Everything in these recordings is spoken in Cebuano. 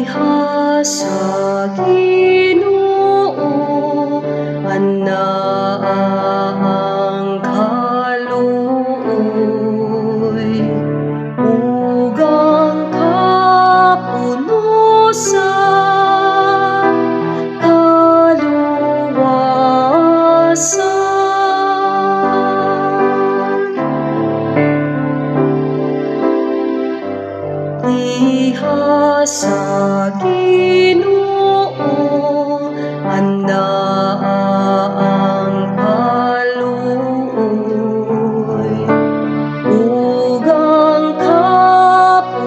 Diha sa Ginoo anaa ang kaluoy ug ang kapunusan, kaluwasan. Diha sa Ginoo anaa ang kaluoy ug ang kapunusan,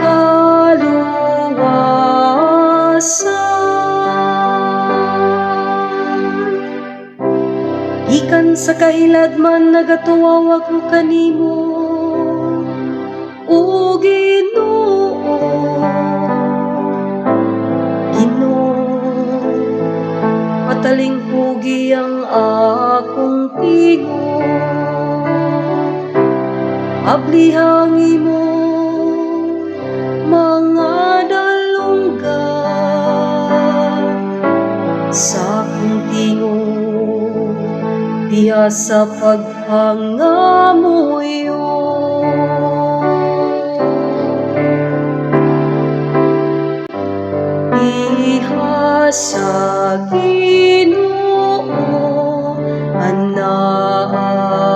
kaluwasan. Gikan sa kahiladman nagatuaw ako kanimo, o Ginoo. Ginoo, patalinghugi ang akong tingog. Abliha ang imong mga dalunggan sa akong tingog diha sa pagpangamuyo. Diha sa Ginoo anaa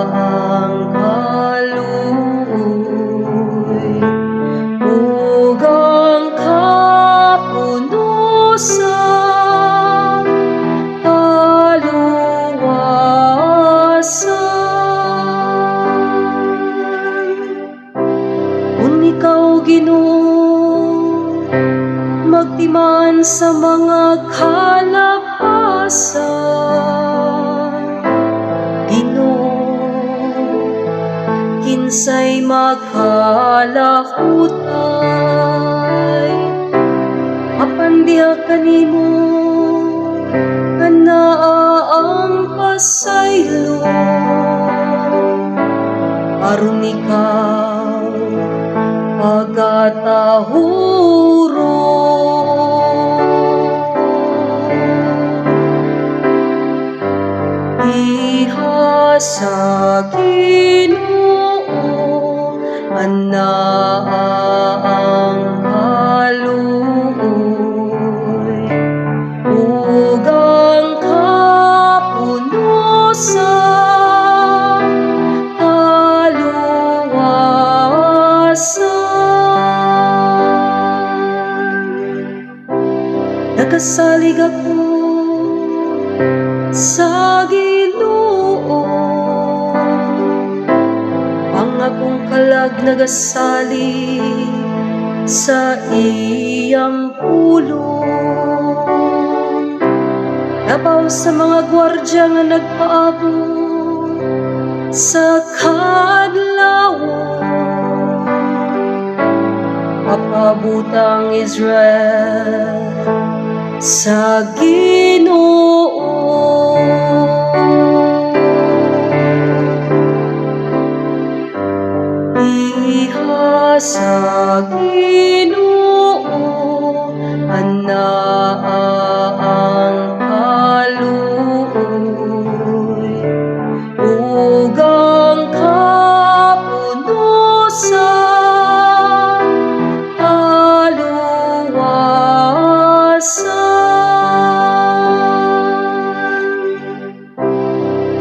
ang kaluoy ug ang kapunusan, kaluwasan. Kung ikaw, Ginoo, magtiman sa mga kalapasan, Ginoo, kinsay makalahutay? Apan diha kanimo anaa ang pasaylo, aron ikaw pagatahuron. Diha sa Ginoo anaa ang kaluoy ug ang kapunusan, kaluwasan. Nagasalig ako sa Ginoo, ang akong kalag nagasalig sa iyang pulong. Labaw sa mga gwardya nga nagpaabot sa kadlawon, mapabot ang Israel sa Ginoo. Diha sa Ginoo anaa ang kaluoy ug ang kapunusan, kaluwasan.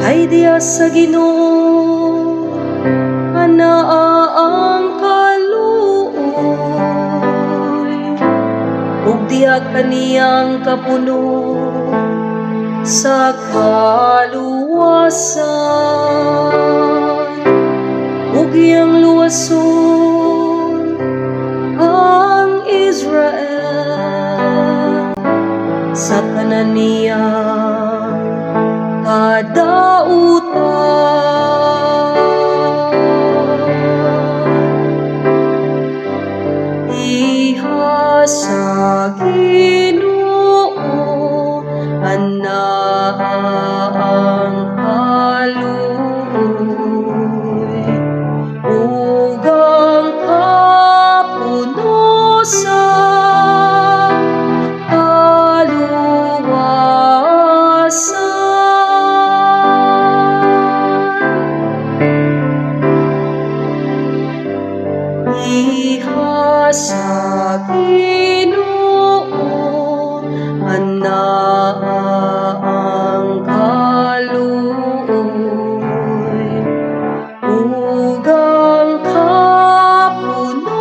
Ay diha sa Ginoo anaa ang kaluoy ug diha kaniyang kapuno sa kaluwasan, ug iyang luwason ang Israel sa tanan niyang kadautan. Diha sa Ginoo anaa ang kaluoy ug ang kapunusan, Sa Ginoo anaa ang kaluoy ug ang kapunusan.